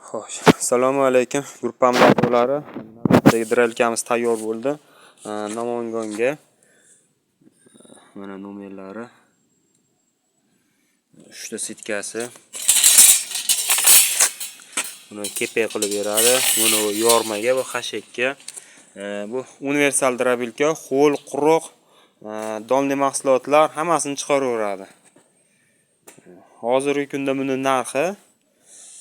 Xo'sh, assalomu alaykum gruppamiz a'zolari. Navbatdagi drelkamiz tayyor bo'ldi. Namanganga mana nomerlari. 3 ta setkasi. Buni kepak qilib beradi. Buni yormaga, bu xashakka. Bu universal drabilka, ho'l, quruq, donli mahsulotlar hammasini chiqaraveradi. Hozirgi kunda buni narxi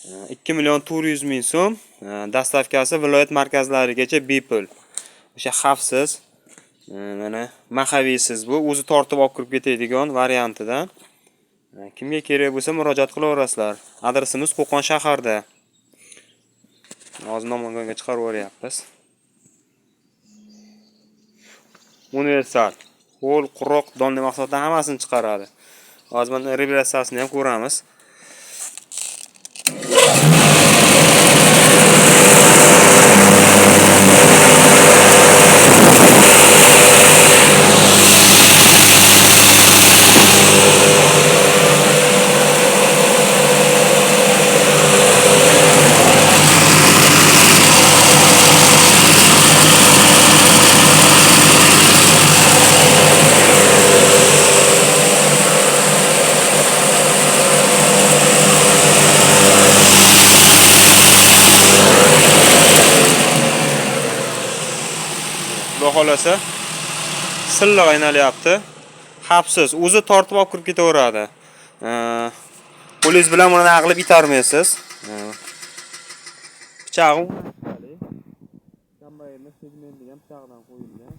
2 million 400 ming so'm. Dastavkasi viloyat markazlarigacha bepul. O'sha xavfsiz, mana mahaviysiz bu, o'zi tortib olib kirib ketadigan variantidan. Kimga kerak bo'lsa murojaat qilaverasizlar. Adresimiz Qo'qon shaharda. Hozir Namanganga chiqarib yuboryapmiz. Universal, ho'l, quruq, donli mahsulotlar hammasini chiqaradi. Hozir mana rebrasiyasini ham ko'ramiz. Xudo xolasa silliq aynalyapti. Xavfsiz, o'zi tortib olib kirib ketaveradi. Qo'lingiz bilan buni qilib itarmaysiz. Pichog'i kombaynni segment degan pichog'idan qo'yilgan.